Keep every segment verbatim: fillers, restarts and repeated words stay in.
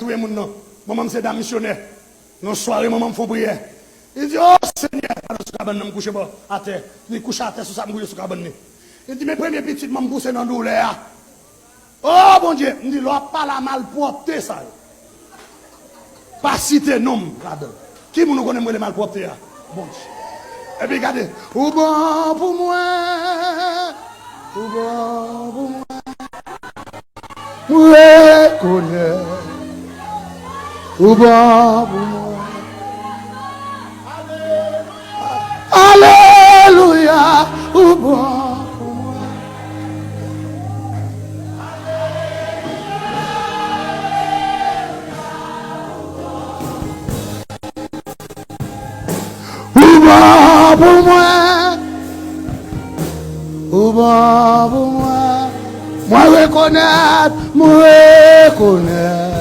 touye moun nan. Manman m se dam misyonè. Yon sware, manman m fè yon priyè. Li di, "O Senyè," pandan sou kabann nan, m kouche bò, atè. Li kouche atè sou sa, m kouche sou kabann li. Li di, "Men premye pitit mwen m pouse nan doulè a." O Bondye, m di, lè w ap pale a malpwòpte sa yo, pa site non m ladan l. Ki moun ou konnen m rele malpwòpte a? Bondye. Epi gade, ou bon pou mwen, ou bon pou mwen. M rekonèt ou bon pou mwen. Alelouya, ou bon pou mwen. Ou bon pou mwen. Ou bon pou mwen. Mwen rekonèt, mwen rekonèt.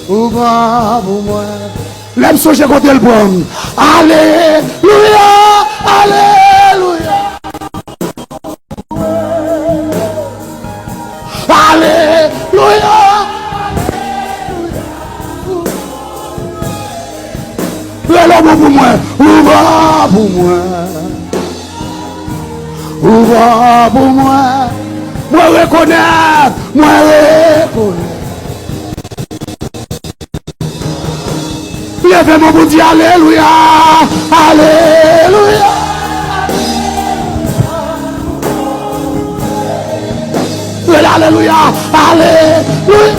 Ou bon pou mwen. Lè m sonje kote l pran m. Alelouya, alelouya. Alelouya. Rele w bon pou mwen. Ou bon pou mwen. Ou bon pou mwen. Mwen rekonèt. Mwen rekonèt. Leve men w pou di alelouya, alelouya. Rele alelouya, alelouya.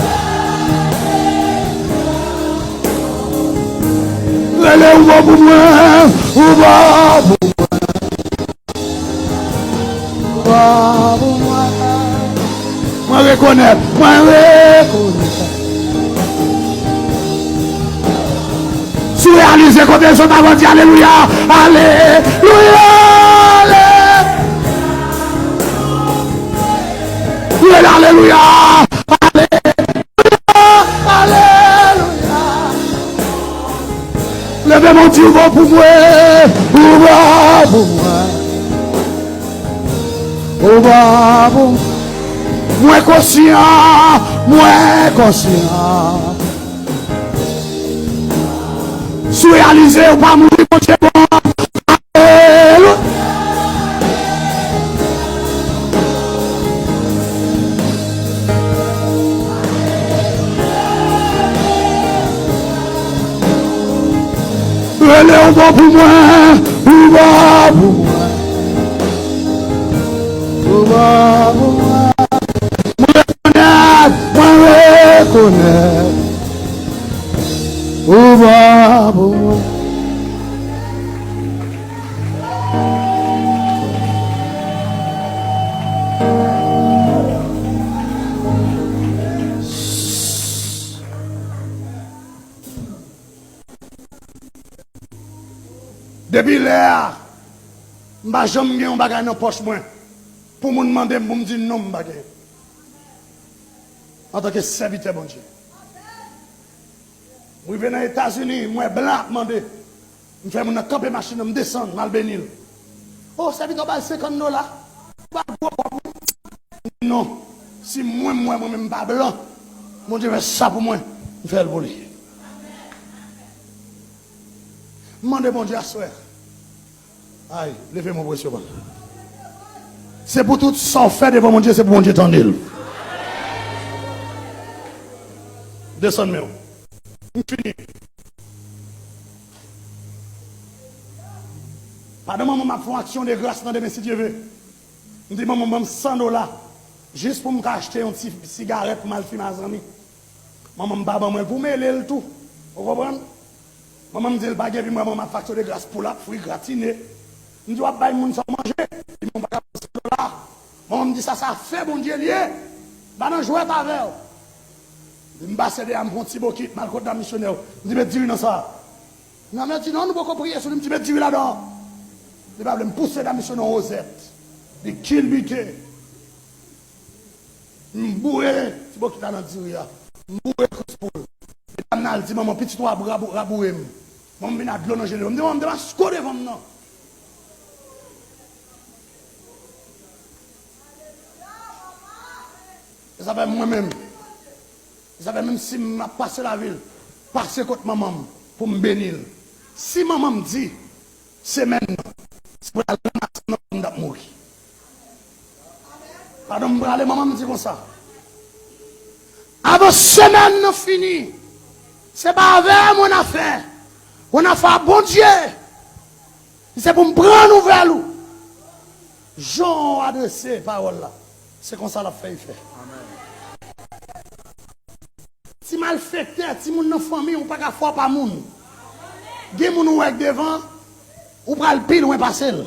Rele ou bon pou mwen, ou bon pou mwen. Ou bon pou mwen. Mwen rekonèt, mwen rekonèt. Si w reyalize kote l sot avan, di alelouya, alelouya, ale. Rele alelouya, alelouya, alelouya. Leve men w di ou bon pou mwen, ou bon pou mwen. Ou bon pou mwen. Mwen konsyan, mwen konsyan. Si w reyalize ou pa mouri, Bondye bon. Alelouya. Rele ou bon pou mwen, ou bon pou mwen. Ou bon pou mwen. Mwen rekonèt, mwen rekonèt. Ou bon pou mwen. Depi lè a, m pa janm gen yon bagay nan pòch mwen pou moun mande m pou m di non, m pa gen. Antanke sèvitè Bondye. M rive nan Etazini, m wè blan ap mande. M fè moun nan kanpe machin nan, m desann, m al beni l. O, sèvitè, w ba l senkant dola. Ou ba l gwo kòb, wi. M di non. Si mwen, m wè mwen menm m pa blan, Bondye fè sa pou mwen, m fè l pou li. M mande Bondye aswè. Ay, leve men w pou resevwa. Se pou tout sa w fè devan Bondye, se pou Bondye tande l. Desann men w. M fini. Pandan manman m ap fè yon aksyon de gras nan demen, si Dye ve, m di manman m ban m san dola, jis pou m ka achte yon ti sigarèt pou m al fimen a zanmi. Manman m pa ban mwen l pou m ele l tou. Ou konprann? Manman m di l pa gen vi, m wè manman ap fè aksyon de gras, poul ap fri, gratine. M di, w ap bay moun sa w manje? Li di, m pa ka pran san dola. Manman m di, sa, sa fen Bondye l ye. M pa nan jwèt avè w. M pase dèyè, m pran ti bokit, m al kot dam misyonè yo. M di, met diri nan sa. Dam nan di, non, nou poko priye sou li. M di, met diri ladan. Li pa vle, m pouse dam misyonè yon wozèt. Li kilbite. M boure ti bokit la nan diri a. M boure kous poul. Medam nan al di manman, pitit ou ap rabou-, raboure m. Manman vin ak dlo nan je li. M di, manman, m te masko devan m nan. E sa fè mwen menm. Sa fè menm si m ap pase lavil, pase kot manman m pou m beni l. Si manman m di, semèn nan, se pou l al ranmase m nan kòm m t ap mouri. Pandan m prale, manman m di konsa, avan semèn nan fini, se pa avè m w nan fè, w nan fè a Bondye. Se pou m pran nouvèl ou. Jan w adrese pawòl la, se konsa l ap fè efè. Ti malfektè, timoun nan fanmi w pa ka fè w pa moun. Gen moun ou wè k devan, ou pral pi lwen pase l.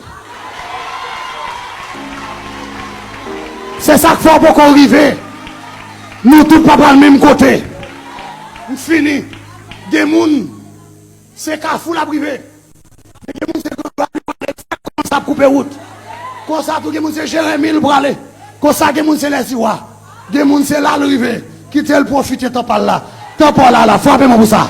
Se sa k fè w poko rive. Nou tout pa pral menm kote. M fini. Gen moun, se kafou l ap rive. Gen moun se Gran Vwal li prale, sa kòmanse ap koupe wout. Konsa tou gen moun se Jeremi l prale. Konsa gen moun se Lèziwa. Gen moun se la l rive. Kite l pwofite tan pa l la. Tan pa w la la. Frape mwen pou sa.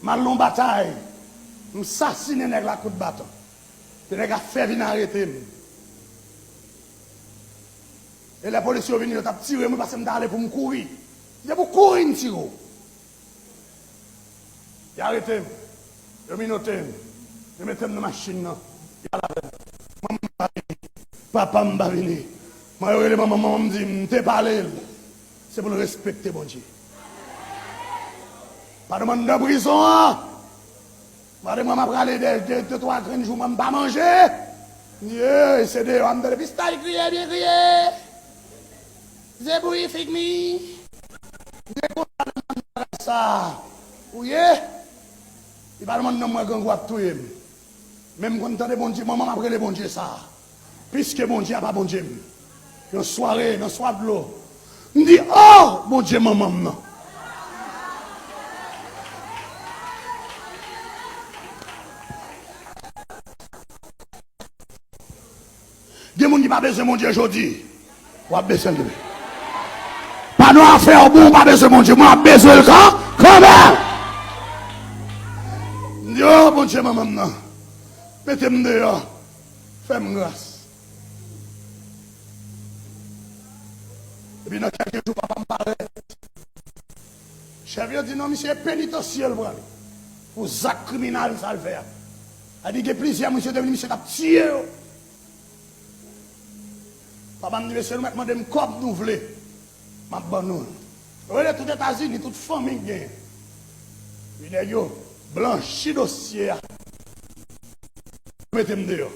M al nan batay, m sasinen nèg la kout baton. Te nèg la fè vin arete m. E lè polis yo vini, yo t ap tire mwen paske m t ale pou m kouri. Se pou kouri m tire w. Yo arete m. Yo minote m. Yo mete m nan machin nan. Yo al avè m. Manman m pa vini. Papa m pa vini. Mwen yo rele manman m, manman m di m te pale l. Se pou l respekte Bondye. Pandan m anndan prizon an, pandan mwen m ap rale de, de, de twa grenn jou mwen m pa manje. Ye, se deyò a m tande pistach kriye, byen kriye. Ze bouyi fig mi. Ye konsa nan bagay sa. Ou ye? Li pa demann non mwen, grangou ap touye m. Men m konn tande Bondye, manman m ap rele Bondye sa. Piske Bondye a pa Bondye m. Yon sware, nan swa dlo, m di, oh, Bondye manman m nan. Gen moun ki pa bezwen Bondye jodi. W ap bezwen l demen. Pa nan afè w bon, w pa bezwen Bondye. Mwen ap bezwen l kan, kanmenm. M di, oh, Bondye manman m nan. Mete m deyò. Fè m gras. Epi nan kèlke jou, papa m parèt. Chèf yo di non, misye penitansye l prale. Pou zak kriminal sa l fè a. A di gen plizyè moun, misye te vin, misye t ap tiye yo. Papa m di, mesye, nou mèt mande m kòb nou vle. M ap ban nou l. Yo rele tout Etazini, tout fanmi k genyen. Epi nèg yo blanchi dosye a. Yo mete m deyò.